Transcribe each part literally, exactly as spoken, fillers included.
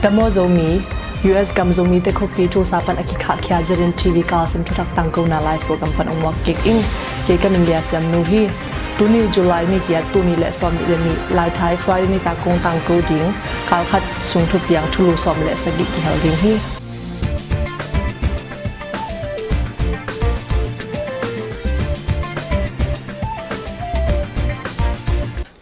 Dam aw Zomi, U S gam Zomite khuapi Tulsa pan a kikhahkhia Z N T V Kal Sim thuthak tangkona live program pan ong muak kik ing. Kei ka min Lia Siam Nu hi. Tuni July ni giat, tul nih le sawm nih le nih, Laithai, Friday nitak kong tangko ding. Kal khat sung thupiang thulu sawm le sagih kihel ding hi.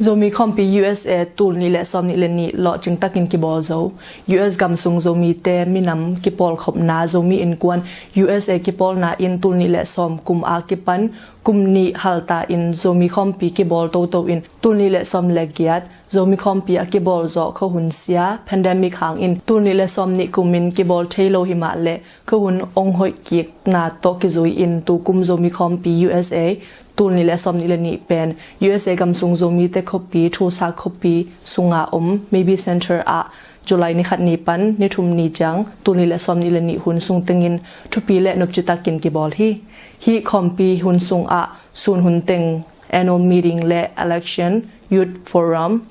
Zomi Khawmpi U S A tul nih le sawm nih le nih lawhcing takin kibawl zo. U S gam sung Zomite minam kipawlkhopna, Zomi Innkuan U S A kipawlna in tul nih le sawm kum a kipan kum nih halta in Zomi Khawmpi kibawl toto in tul nih le sawm le giat, Zomi Khawmpi a kibawl zawh khuahun sia, pandemic hangin tul nih le sawm nih kumin kibawl thei lo hi mah leh khuahun ong hoih kikna tawh kizui in tukum Zomi Khawmpi U S A tul nih le sawm nih le nih pen U S A gam sung Zomite khuapi Tulsa khuapi sunga om Mabee Center ah July ni khat ni pan ni thum ni ciang tul nih le sawm nih le nih hun sung tengin thupi le nopci takin kibawl hi. Hih khawmpi hun sungah sun hun teng annual meeting le election, youth forum,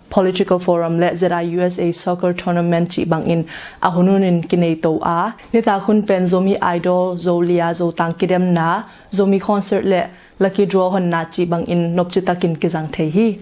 political forum le Z I U S A soccer tournament cih bangin a hun hunin kinei to a, nitak hun pen Zomi Idol, Zolia, Zotang kidemna, Zomi concert le lucky draw honna cih bangin nopci takin kizang thei hi.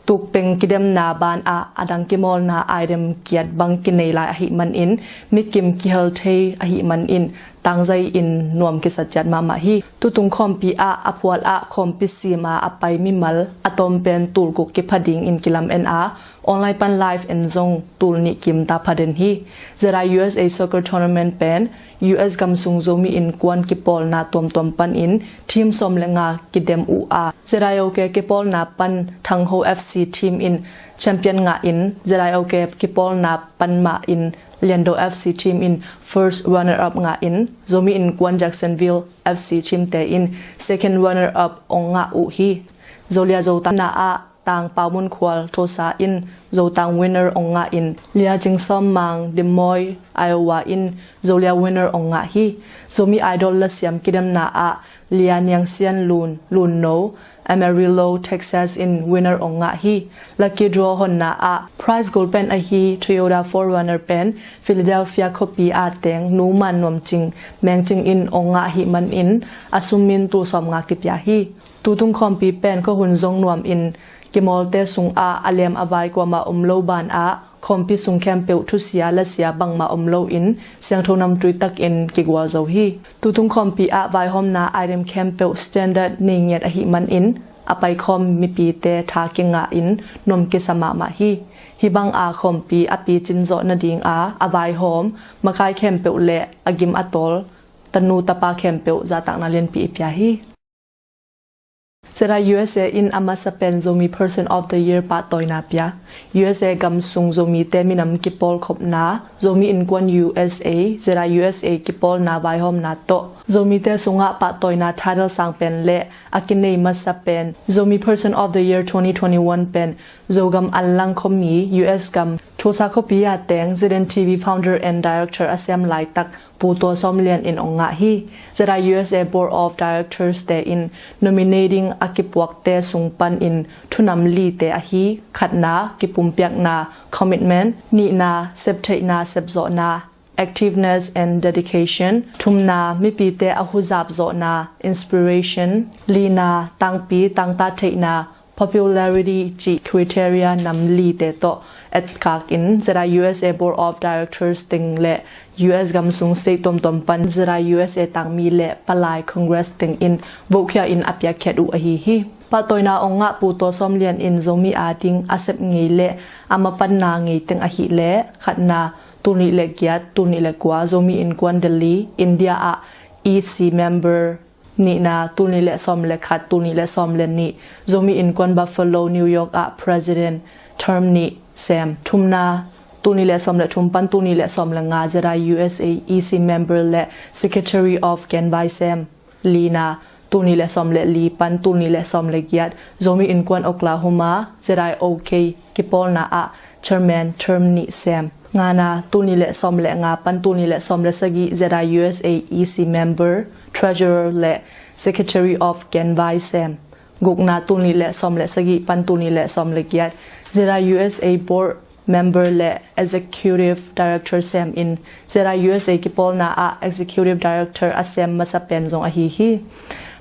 Tukpeng kidemna banah a dang kimawlna item giat bang kinei lai ahih manin mikim kihel thei ahih manin tangzai in nuam kisat ciat mahmah hi. Tutung khawmpi ah a phual ah khawmpi sima a pai mimal a tawm pen tul guk kipha dingin kilam en a, online pan live en zong tul nih kim ta pha den hi. Z I U S A soccer tournament pen U S gam sung Zomi Innkuan kipawlna tuamtuam panin team sawm le nga kidem uh a, Z I O K kipawlna pan Thangho F C team in champion ngah in, Z I O K kipawlna pan mah in Liando F C team in first runner up ngah in, Zomi Innkuan Jacksonville F C team te in second runner up ong ngah uh hi. Zolia Zotang na ah Tang Pau Mun Khual Tulsa in Zotang winner ong ngah in, Lia Cing Sawm Mang Des Moines, Iowa in Zolia winner ong ngah hi. Zomi Idol lasiam kidemna ah Lia Niang Sian Lun, Lunno, Amarillo, Texas in winner ong ngah hi. Lucky draw honna ah prize gol pen ahi Toyota four runner pen Philadelphia khuapi a teng Nu Man Nuam Cing Meng Cing in ong ngah ahih manin a sum in tul sawm nga kipia hi. Tutung khawmpi pen khuahun zong nuam in kimawlte sungah a lem a vai kuamah om lo banah khawmpi sung khempeuh thusia lasia bangmah om loin siangtho namtui takin kigual zo hi. Tutung khawmpi ah vaihawmna item khempeuh standard nei ngiat ahih manin a paikhawm mipite tha kingah in nuam kisa mahmah hi. Hih banga khawmpi a picin zawh nadinga a vaihawm makai khempeuh le a gim a tawl tanu tapa khempeuh zahtakna lianpi i pia hi. Z I U S A in a masa pen Zomi Person of the Year pahtawina pia. U S A gam sung Zomite minam kipawlkhopna, Zomi Innkuan U S A, Z I U S A kipawlna vaihawmna tawh Zomite sungah pahtawina title sang pen le a kinei masa pen Zomi Person of the Year twenty twenty-one pen Zogam Anlang khuami, U S gam Tulsa khuapi a teng Z N T V founder and director a sem laitak Pu Tua Sawm Lian in ong ngah hi. Z I U S A Board of Directors te in nominating a kipuakte sung panin thunam lite ahi: khatna, kipumpiakna, commitment; nihna, septheihna, sepzawhna, activeness and dedication; thumna, mipite a huzap zawhna, inspiration; lina, tangpi, tangta theihna, popularity cih criteria nam lite tawh etkak in Z I U S A Board of Directors teng le U S gam sung state tuamtuam pan Z I U S A tangmi le palai Congress teng in vote khia in a piakkhiat uh ahi hi. Pahtawina ong ngah Pu Tua Sawm Lian in Zomi ading a sep ngei le a mapanna ngei teng ahih leh khatna, tul nih le giat, tul nih le kua Zomi Innkuan Delhi, India ah E C member; nihna, tul nih le sawm le khat, tul nih le sawm le nih Zomi Innkuan Buffalo, New York ah president term nih sem; thumna, tul nih le sawm le thum pan tul nih le sawm le nga Z I U S A E C member le secretary of Genvai sem; lina, tul nih le sawm le li pan tul nih le sawm le giat Zomi Innkuan Oklahoma, Z I O K kipawlna ah chairman term nih sem; ngana, tul nih le sawm le nga pan tul nih le sawm le sagih Z I U S A E C member, treasurer le secretary of Genvai sem; gukna, tul nih le sawm le sagih pan tul nih le sawm le giat Z I U S A board member le executive director sem in ZIUSA kipawlna ah executive director a sem masa pen zong ahi hi.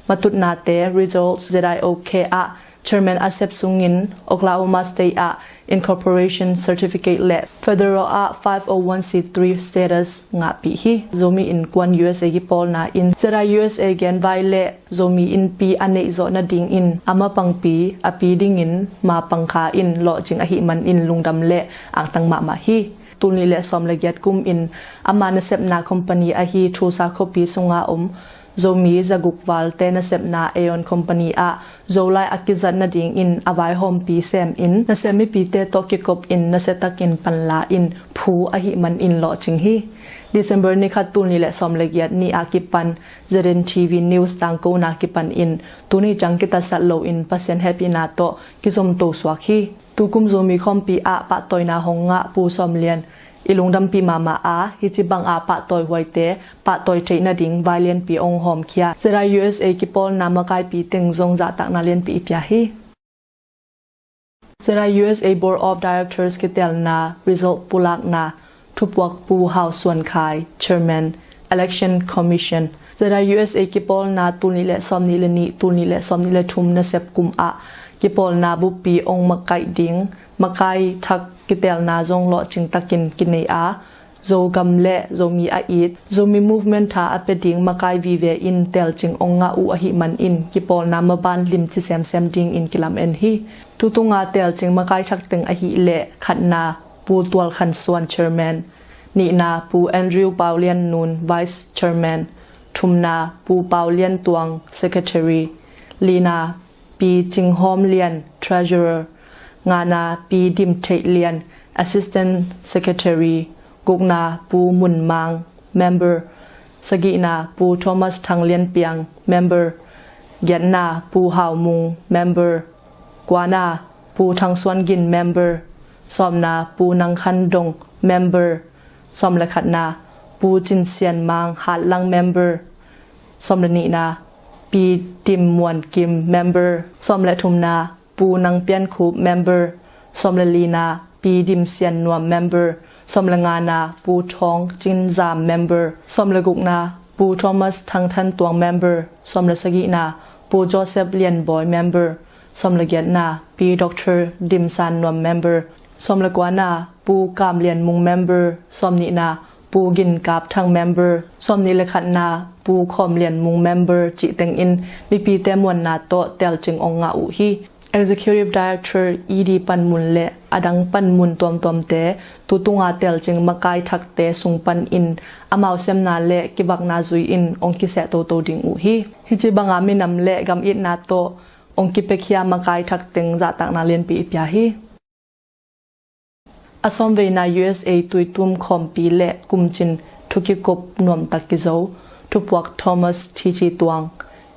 Matutnate results ZIOK ah chairman a sep sungin Oklahoma State ah incorporation certificate le federal ah five oh one C three status ngahpih hi. Zomi Innkuan USA kipawlna in ZIUSA genvai le Zomi Innpi a neihzawh nadingin a mapangpi a pi dingin mapangkha in lawhcing ahih manin lungdam le angtang mahmah hi. Tulnih le sawm le giat kum in ama nasepna company ahi Tulsa khuapi sunga om Zomi zaguk valte nasepna Aeon company ah Zolai a kizat nadingin a vaihawmpi sem in nasem mipite tawh kikop in nasiatakin panla in phu ahih manin lawhcing hi. December ni khat tulnih le sawm le giat ni a kipan ZNTV News tangkona kipan in tuni ciang kitatsat loin Pasian hehpihna tawh kizomto suak hi. Tukum Zomi khawmpi ah pahtawina hong ngah Pu Sawm Lian i lungdampih mahmah a, hici bangah pahtawi huaite pahtawi theih nading vai lianpi hong hawmkhia ZIUSA kipawlna makaipi teng zong zahtakna lianpi i pia hi. ZIUSA Board of Directors kitelna result pulakna thupuak Pu Hau Suan Khai, chairman, Election Commission. ZIUSA kipawlna tulnih le sawmnih le nih, tulnih le sawmnih le thum nasep kum ah kipawlna buppi hong makaih ding makai thak kitelna zong lawhcing takin kinei a, Zogam le Zomi a it Zomi Movement tha a pia ding makai vive in telcing hong ngah uh ahih manin kipawlna maban limci semsem dingin kilamen hi. Tutunga telcing makai thak teng ahih leh khatna Pu Tual Khan Suan, chairman, nihna Pu Andrew Pau Lian Nun, vice chairman, thumna Pu Pau Lian Tuang, secretary, lina Pi Cing Hawm Lian, treasurer, ngana Pi Dim Theih Lian, assistant secretary, gukna Pu Mun Mang, member, sagihna Pu Thomas Thang Lian Piang, member, giatna Pu Hau Mung, member, kuana Pu Thang Suan Gin, member, sawmna Pu Nang Khan Dong, member, sawm le khatna Pu Cin Sian Mang, Hatlang, member, sawm le nihna Pi Dim Muan Kim, member, sawm le thumna Pu Nang Pian Khup, member, sawm le lina Pi Dim Sian Nuam, member, sawm le ngana Pu Thawng Cin Zam, member, sawm le gukna Pu Thomas Thang Than Tuang, member, sawm le sagihna Pu Joseph Lian Bawi, member, sawm le giatna Pi Doctor Dim San Nuam, member, sawm le kuana Pu Kam Lian Mung, member, sawm nihna Pu Gin Kap Thang, member, sawm nih le khatna Pu Khawm Lian Mung, member, cih tengin mipite muanna tawh telcing hong ngah uh hi. Executive Director E D panmun le a dang panmun tuamtuamte tutunga telcing makai thakte sung panin amau semna le kivakna zui-in hong kiseh toto ding uh hi. Hici banga minam le gam itna tawh hong kipiakhia makai thak teng zahtakna lianpi i pia hi. A sawmveina U S A tuitum khawmpi le kumcin thukikup nuamtak kizo, thupuak Thomas T G Tuang.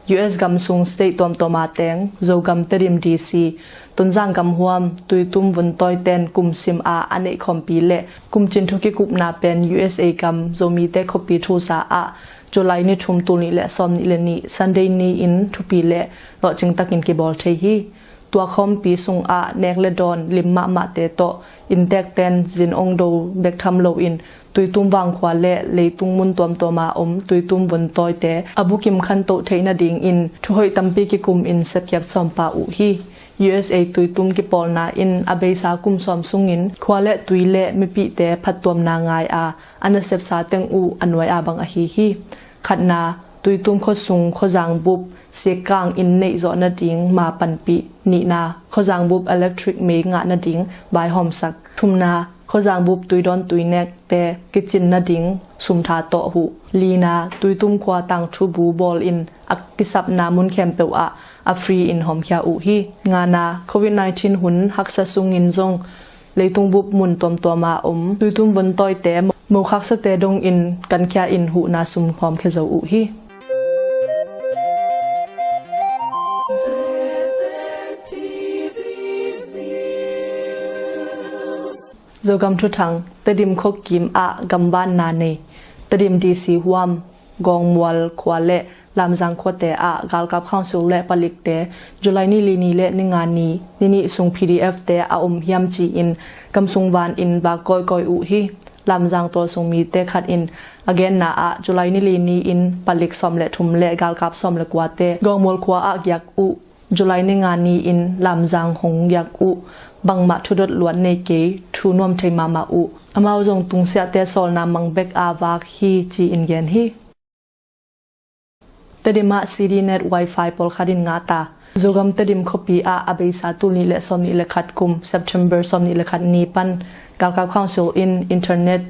U S gam sung state tuamtuama teng, Zogam Tedim D C, Tonzang gam huam tuitum vuntawi ten kumsim a a neih khawmpi le kumcin thukikupna pen U S A gam Zomite khuapi Tulsa ah July ni thum tulnih le sawmnih le nih Sunday ni-in thupi le lawhcing takin kibawl thei hi. Tua khawmpi sungah nek le dawn lim mahmahte tawh inntekten zin hong do bek tham loin tuitum vangkhua le leitung mun tuamtuama om tuitum vuntawite a bukim khantoh theih nadingin thuhoih tampi kikumin sepkhiat sawmpa uh hi. U S A tuitum kipawlna in a beisa kum sawm sungin khua le tui le mipihte phattuamna ngai a a nasepsa teng uh a nuai a bang ahi hi. Khatna, tuitum khuasung khuazang bup sikkang in neihzawh nading ma panpih. Nihna, khuazang bup electric mei ngah nading vaihawmsak. Thumna, khuazang bup tuidawn tuinekte kicin nading sumtha tawh huh. Lina, tuitum khua tangthu bu bawlin a kisapna mun khempeuh ah a free in hawmkhia uh hi. Ngana, covid nineteen hun haksa sungin zong leitung bup mun tuamtuama om tuitum vuntawite mokhak sate dongin kankhia in huhna sum hawmkhia zo uh hi. Zogam thuthang, Tedim khuakim ah gambanna nei, Tedim D C huam, Gawngmual khua le Lamzang khuate ah galkap council le palikte July ni li ni le ni nga ni, ni nih sung P D F te a om hiam ci-in gamsung van in vak kawikawi uh hi. Lamzang tualsung mite khat in a genna ah July ni li ni in palik sawm le thum le galkap sawm le kuate Gawngmual khua ah giak uh. July ni nga ni in Lamzang hong giak uh. Bangmah thudot luat nei kei, thu nuam thei mahmah uh. Amau zong tungsiahte sawlna mang bek a vak hi ci-in gen hi. Tedim ah C D net wifi pawlkhat in ngah ta. Zogam Tedim khuapi ah a beisa tul nih le sawm nih le khat kum September sawm nih le khat ni pan galkap council in internet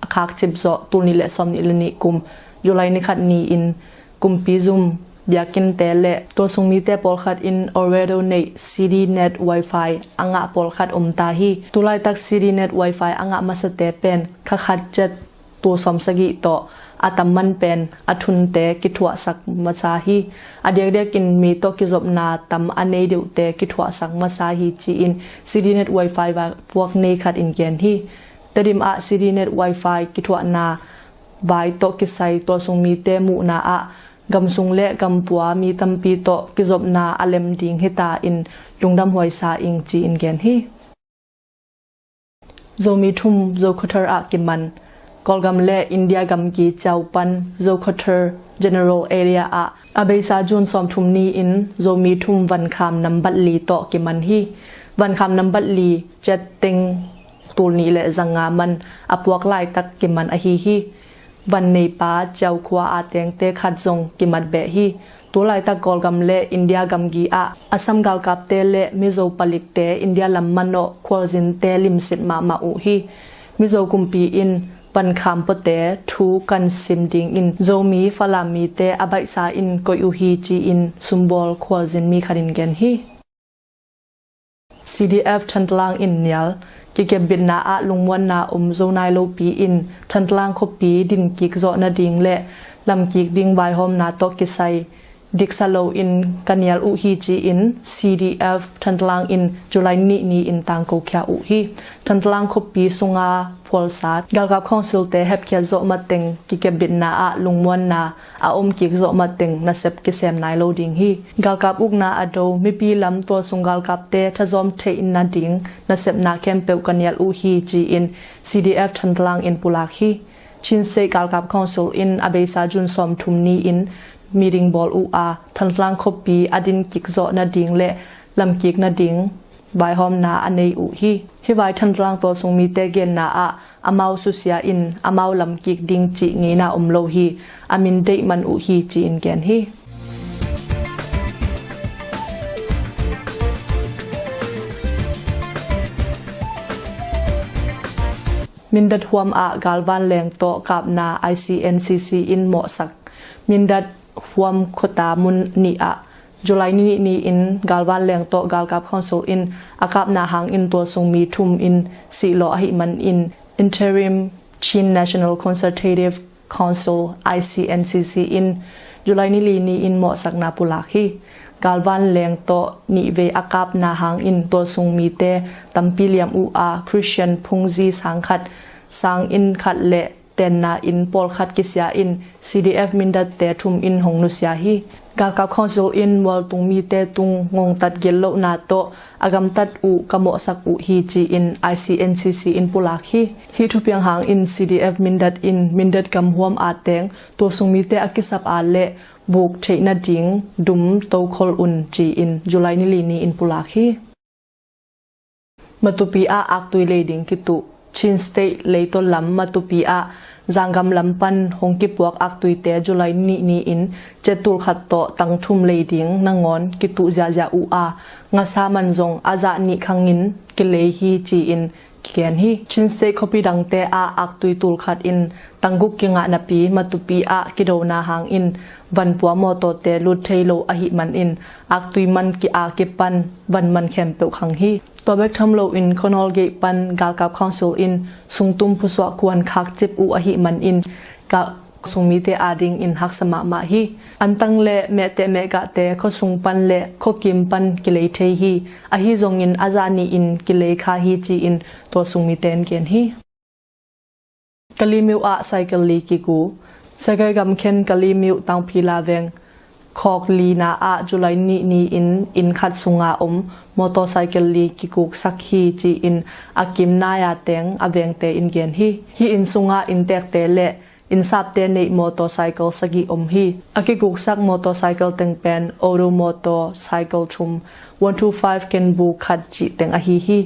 a khakcip zawh tul nih le sawm nih le nih kum July ni khat ni in kumpi zum biakinnte le tualsung mite pawlkhat in Alredo neih C D net wifi a ngah pawlkhat om ta hi. Tulaitak C D net wifi a ngah masate pen kha khat ciat tul sawm sagih tawh a tam man pen a thunte kithuahsak masa hi. A diakdiakin mi tawh kizopna tam a nei deuhte kithuahsak masa hi ci-in C D net wifi va puak nei khat in gen hi. Tedim ah C D net wifi kithuahna vai tawh kisai tualsung mite muhna ah gamsung le gampua mi tampi tawh kizopna a lem ding hita in lungdam huai sa ing ci-in gen hi. Zomi thum Zokhawthar ah kiman. Kawlgam le India gamgi ciau pan Zokhawthar General Area ah a beisa June sawm thum ni in Zomi thum vankham nambat li tawh kiman hi. Vankham nambat li ciat teng tul nih le zanga man a puak laitak kiman ahi hi. Van neipa ciau khua a tengte khat zong kimat beh hi. Tulaitak Kawlgam le India gamgi ah Assam galkapte le Mizo palikte India lam manawh khualzinte limsit mahmah uh hi. Mizo kumpi in vankham puate thu kan sim dingin Zomi Falam mite a baihsa in koih uh hi ci-in sumbawl khualzin mi khat in gen hi. C D F Thantlang in nial. Kikepbitna ah lungmuanna om zo nai lopi in Thantlang khuapi dinkik zawh nading le lamkik ding vaihawmna tawh kisai diksa loin ka nial uh hi ci-in C D F Thantlang in July nih ni in tangkokhia uh hi. Thantlang khuapi sunga phualsa galkap council te hepkhiat zawh mateng kikepbitna ah lungmuanna a om kik zawh mateng nasep kisem nai lo ding hi. Galkap ukna a do mipi lam tualsung galkapte thazawm theih nading nasepna khempeuh ka nial uh hi ci-in C D F Thantlang in pulak hi. Chin State galkap council in a beisa June sawm thum ni in meeting bawl uh a Thantlang khuapi a din kik zawh nading le lamkik nading vaihawmna a nei uh hi. Hih vai Thantlang tualsung mite genna ah amau susia in amau lamkik ding cih ngeina om lo hi. A min deih man uh hi ci-in gen hi. Mindat huam ah galvan leng tawh kapna I C N C C in mawhsak. Mindat huam khuata mun nih ah July ni nih ni in galvan leng tawh galkap council in a kapna hangin tualsung mi thum in sihlawh ahih manin Interim Chin National Consultative Council, I C N C C, in July ni li ni in mawhsakna pulak hi. Galvan leng tawh nihvei a kapna hangin tualsung mite tampi liam uh a Christian phungzi sang khat sang inn khat le tenna inn pawlkhat kisia in C D F Mindat te thum in hong nusia hi. Galkap council in mualtung mite tung ngongtat gelh lohna tawh a gamtat uh ka mawhsak uh hi ci-in I C N C C in pulak hi. Hih thupiang hangin C D F Mindat in Mindat gamhuam a teng tualsung mite a kisap a le buk theih nading dum tokhol un ci-in July ni li ni in pulak hi. Matupi ah aktui lei ding kituh. Chin State leitaw lam Matupi ah Zanggam lam pan hong kipuak aktuite July ni ni in ciat tul khat tawh tang thum lei ding nangawn kituh ziahziah uh a, ngasa man zong a zah nih khangin kilei hi ci-in kigen hi. Chin State khuapi dangte ah aktui tul khat in tang guk kingah napi Matupi ah kidona hangin vanpua mawtawte lut thei lo ahih manin aktui man ki-a kipan van man khempeuh khang hi. Tua bek tham loin Khonol gate pan galkap council in sungtum phusuah kuan khakcip uh ahih manin galkap sung mite adingin haksa mahmah hi. Antang le mehteh mehgahte khuasung pan le khuakim pan kilei thei hi. Ahi zongin a zah nih in kilei kha hi ci-in tualsung mite in gen hi. Kalemyo ah cycle li kigu. Sagaing gamkhen Kalemyo Tangphila veng khawk lina ah July nih ni-in inn khat sunga om motorcycle li kiguksak hi ci-in a kim nai-a teng a vengte in gen hi. Hih inn sungah inntekte le innsapte neih motorcycle sagih om hi. A kiguksak motorcycle teng pen Auto motorcycle thum, one two five Kenbu khat cih teng ahi hi.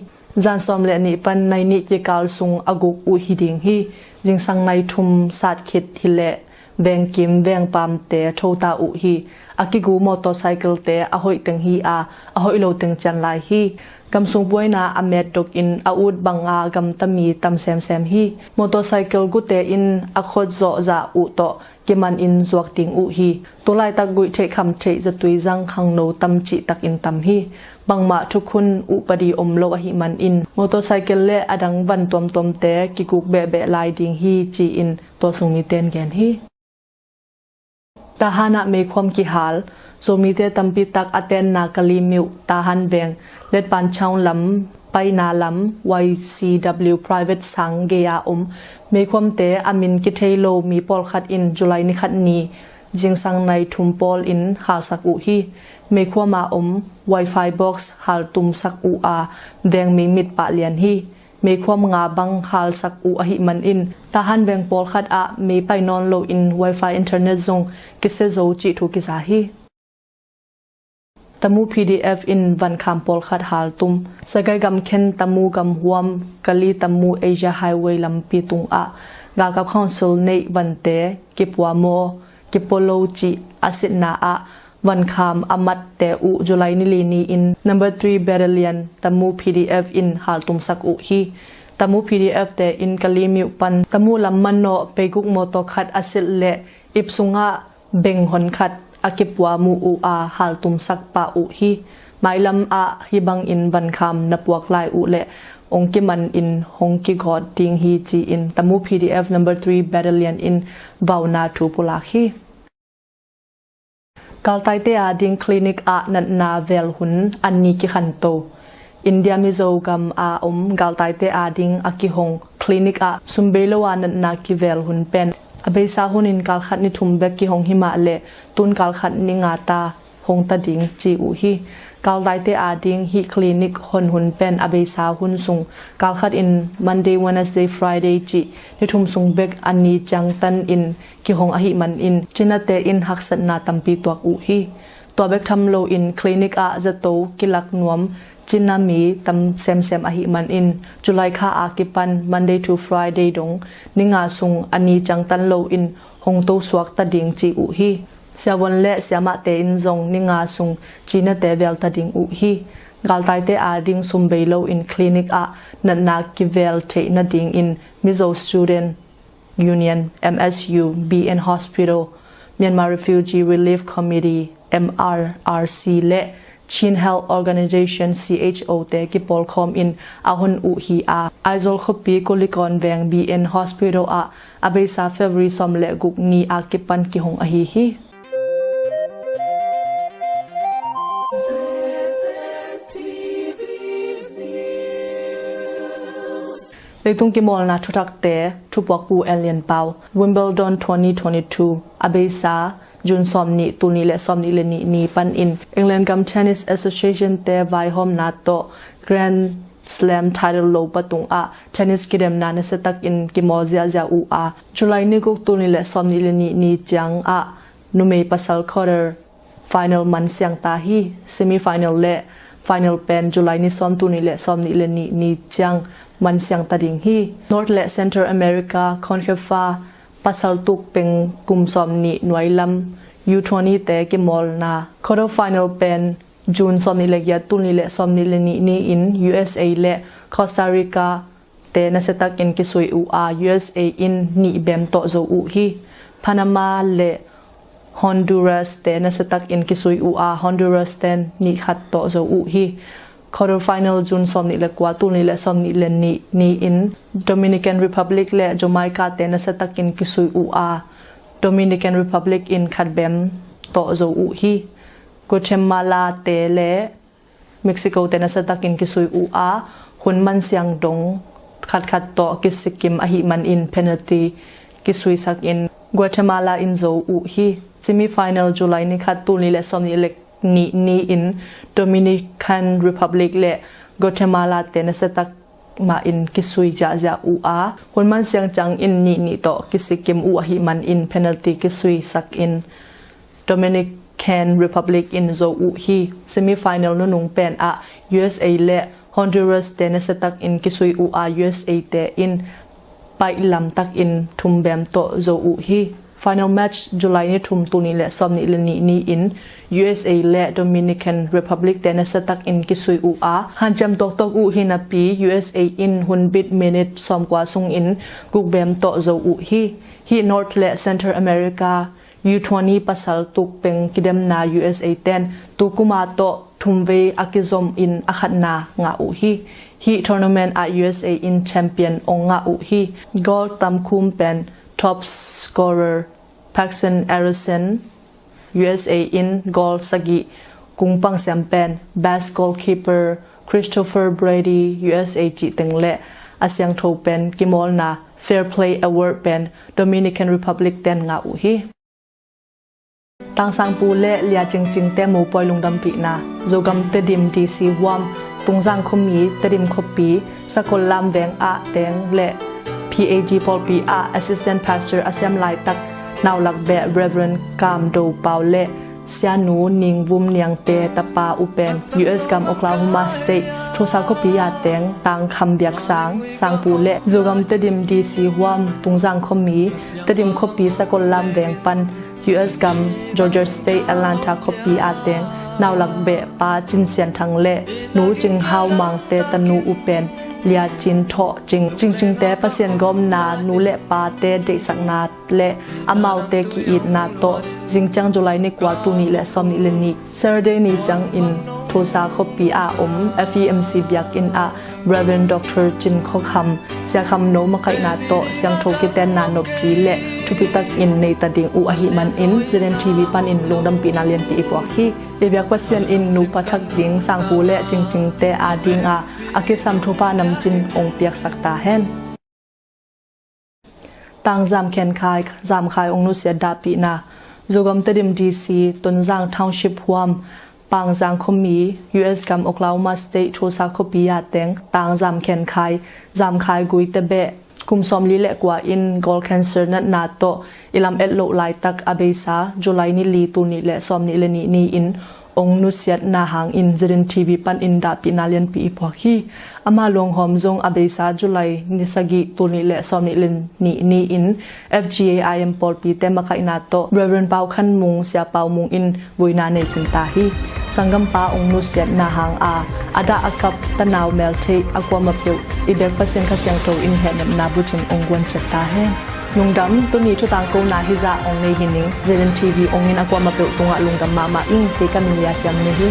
Zan sawm le nih pan nai nih kikal sung a guk uh hi ding hi. Zingsang nai thum sat khit hileh vengkim vengpamte thota uh hi. A kigu motorcycle-te a hoih teng hi a, a hoih lo teng cian lai hi. Gamsung buaina a metdok in a ut banga gamta mi tam semsem hi. Motorcycle gute in a khot zawh zah uh tawh kiman in zuak ding uh hi. Tulaitak guih theih kham theih zatui zang khangno tam cihtak in tam hi. Bangmah thukhun uh padi om lo ahih manin motorcycle le a dang van tuamtuamte kiguk behbeh lai ding hi ci-in tua sung mite in gen hi. Tahan ah meikhuam kihal. Zomite tampi tak a tenna Kalaymyo, Tahan veng, Letpanchaung lam paina lam Y C W private sang gei-a om meikhuamte a min kithei lo mi pawlkhat in July ni khat ni zingsang nai thum pawl in halsak uh hi. Meikhuam a om wifi box haltumsak uh a, veng mi mit pah lian hi. Meikhuam nga bang halsak uh ahih manin Tahan veng pawlkhat ah mei pai nawn loin wifi internet zong kisia zo cih thu kiza hi. Tamu P D F in vankham pawlkhat haltum. Sagaing gamkhen Tamu gamhuam Kalaymyo Tamu Asia Highway lampi tungah galkap council neih vante kipua maw kipua lo cih a sitna ah vankham a matte uh July ni li ni-in number three Battalion Tamu P D F in haltumsak uh hi. Tamu P D F te in Kalaymyo pan Tamu lam manawh peiguk mawtaw khat a silh le ip sungah beng hon khat a kipua mu uh a haltumsak pah uh hi. Mailam ah hih bangin vankham na puak lai uh leh hong kiman in hong kigawt ding hi ci-in Tamu P D F number three Battalion in vauna thu pulak hi. Galtaite a ding clinic ah natna vel hun an ni kikhanto. India Mizo gam a om galtaite a ding a kihong clinic ah sumbei lo a natna kivel hun pen a beisa hunin kalkhat ni thum bek kihong himah le tun kalkhat ni nga ta hong ta ding ci uh hi. Galtaite a ding hih clinic hon hun pen a beisa hun sung kalkhat in Monday, Wednesday, Friday cih ni thum sung bek a ni ciangtan in kihong ahih manin Cinate in haksatna tampi tuak uh hi. Tua bek tham loin clinic ah zato kilak nuam Cina mi tam semsem ahih manin July kha a kipan Monday to Friday dong ni nga sung a ni ciangtan loin hong to suak ta ding ci uh hi. Siavon le siamahte in zong ni nga sung Cinate vel ta ding uh hi. Galtaite a ding sumbei loin clinic ah natna kivel theih nadingin Mizo Student Union, M S U, B N Hospital, Myanmar Refugee Relief Committee, M R R C, le Chin Health Organization, C H O, te kipawlkhawm in a hon uh hi a, Aizawl khuapi Kulikawn veng B N Hospital ah a beisa February sawm le guk ni a kipan kihong ahi hi. Leitung kimawlna thuthakte thupuakpu Elian Pau. Wimbledon twenty twenty-two a beisa June sawm nih, tul nih le sawm nih le nih ni panin England gam Tennis Association te vaihawmna tawh Grand Slam title lo patung ah tennis kidemna nasiatakin kimawl ziahziah uh a, July ni guk, tul nih le sawm nih le nih ni ciang ah numei pasal quarter final man siang ta hi. Semi final le final pen July ni sawm, tul nih le sawm nih le nih ni ciang man siang ta ding hi. North le Central America, CONCACAF pasal tuk peng kum sawm nih nuai lam U twenty te kimawlna quarter final pen June sawm nih le giat, tul nih le sawm nih le nih ni-in U S A le Costa Rica te nasiatakin kisui uh a, U S A in nih bem tawh zo uh hi. Panama le Honduras te nasiatakin kisui uh a, Honduras ten nih khat tawh zo uh hi. Quarter final June sawm nih le kua, tul nih le sawm nih le nih ni-in Dominican Republic le Jamaica te nasiatakin kisui uh a, Dominican Republic in khat bem tawh zo uh hi. Guatemala te le Mexico te nasiatakin kisui uh a, hun man siang dong khatkhat tawh kisikim ahih manin penalty kisuisakin Guatemala in zo uh hi. Semi-final July ni khat, tul nih le sawm nih le nih ni-in Dominican Republic le Guatemala te nasiatak mah in kisui ziahziah uh a, hun man siang ciangin nih nih tawh kisikim uh ahih manin penalty kisui sakin Dominican Republic in zo uh hi. Semi-final nunung pen ah U S A le Honduras te nasiatak in kisui uh a, U S A te in paih lamtak in thum bem tawh zo uh hi. Final match July ni thum, tul nih le sawm nih le nih ni-in U S A le Dominican Republic te nasiatak in kisui uh a, hanciam tawktawk uh hi napi U S A in hun bit minute sawmkua sungin guk bem tawh zo uh hi. Hih North le Central America U twenty pasal tuk peng kidemna U S A ten tu kuma tawh thumvei a kizom in a khatna ngah uh hi. Hih tournament ah U S A in champion ong ngah uh hi. Goal tamkhum pen top scorer Paxton Harrison, U S A in goal sagih kungpang siam pen best goalkeeper Christopher Brady, U S A cih teng le a siangtho pen kimawlna Fair Play Award pen Dominican Republic ten ngah uh hi. Tangsangpu le Lia Cingcing te mopawi lungdampihna. Zogam Tedim D C huam, Tungzang khuami, Tedim khuapi, Sakol Lam veng ah teng le P A G pawlpi ah Assistant Pastor a sem laitak naulak beh Reverend Kam Do Pau le Sianu Ning Vum Niang te tapa uh pen U S gam Oklahoma State Tulsa khuapi ah teng Tangkham Biaksang, Sangpu le Zogam Tedim D C huam, Tungzang khuami, Tedim khuapi, Sakol Lam veng pan U S gam Georgia State Atlanta khuapi ah teng naulak beh pa Cin Sian Thang le Nu Cing Hau Mang te tanu uh pen Lia Cin Thawh Cing, Cingcing te Pasian gawmna, nu le pa te deihsakna le amaute ki-itna tawh zingciang July ni kua, tul nih le sawm nih le nih Saturday ni ciangin Tulsa khuapi ah om F E M C biakinn ah Reverend Doctor Cin Khua Kham, Sia Kham No makaihna tawh siangtho kitenna nopci le thupi takin neita ding uh ahih manin Z N T V panin lungdampihna lianpi i puak hi. I biak Pasian in nupa thak ding Sangpu le Cingcing te ading a a kisam thupha namcin ong piaksak ta hen. Tang Zam Khen Khai, Zam Khai ong nusiat dahpihna. Zogam Tedim D C, Tonzang Township huam, Pangzang khuami, U S gam Oklahoma State Tulsa khuapi ah teng Tang Zam Khen Khai, Zam Khai Gui te beh, kum sawmli le kua in gall cancer natna tawh i lam et loh laitak a beisa July ni li, tul nih le sawm nih le nih ni-in ong nusiatna hangin Z N T V panin dahpihna lianpi i puak hi. Ama luanghawm zong a beisa July ni sagih, tul nih le sawm nih le nih ni-in F G A I M pawlpi te makaihna tawh Reverend Pau Khan Mung, Sia Pau Mung in vuina nei khin ta hi. Sanggampa ong nusiatna hang a a dah a kap tanau meltheih a kuamah peuh i biak Pasian Kha Siangtho in hehnepna bucin ong guanciat ta hen. Lungdam. Tuni thutangkona hizah ong nei hi ning. Z N T V ong in a kuamah peuh tungah lungdam mahmah ing. Kei ka min Lia Siam Ni hi.